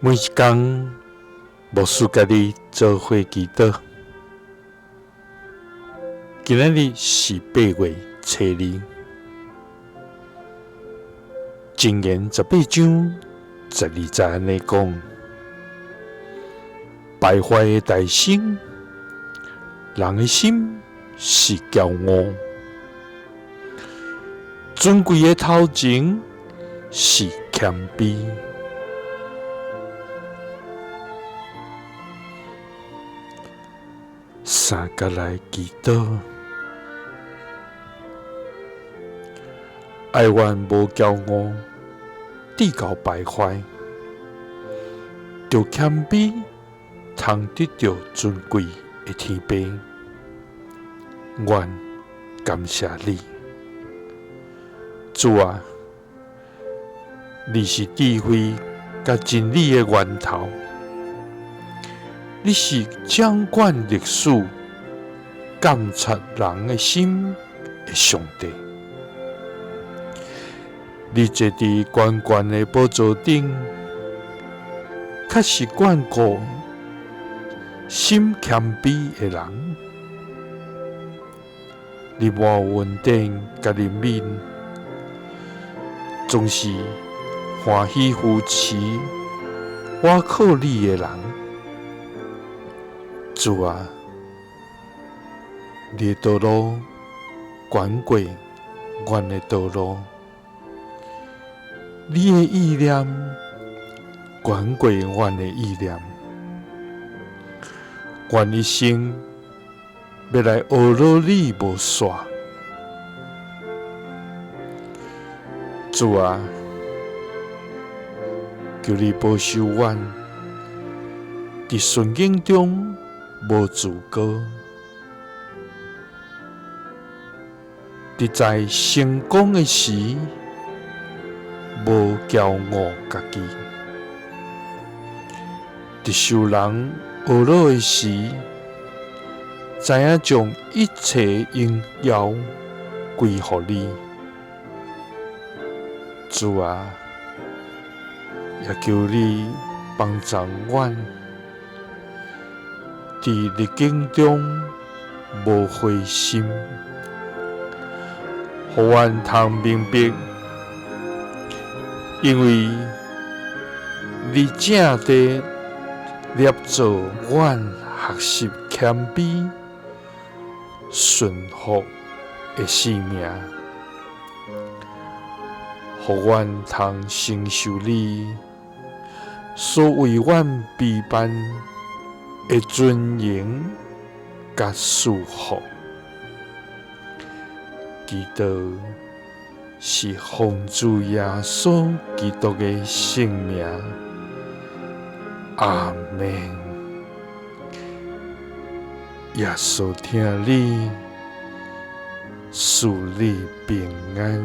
每一工，牧師佮你做伙祈禱。今仔日是8月初2，箴言18章12節按呢講：敗壞的大生，人的心是驕傲，尊貴的頭前是謙卑。三佮來祈禱，愛阮無驕傲，至到敗壞，著謙卑，通得著尊貴的天父。阮感謝你，主啊，你是智慧佮真理的源頭。你是掌管歷史、監察人的心的上帝。你坐佇懸懸的寶座頂，確實眷顧心謙卑的人。你滿有恩典佮憐憫，總是歡喜扶持倚靠你的人。主啊，你的道路懸過阮的道路，你的意念懸過阮的意念。阮一生欲來學落你無煞。主啊，求你保守阮佇順境中無自高，佇在成功的時無驕傲家己，佇受人呵咾的時，知影將一切榮耀歸予你。主啊，也求你幫助阮，佇逆境中無灰心，予阮通明白，因為你正佇捏造阮學習謙卑、順服的生命，予阮通承受你所為阮備辦的尊榮佮祝福。祈禱是奉主耶穌基督的聖名，阿們。耶穌疼你，賜你平安。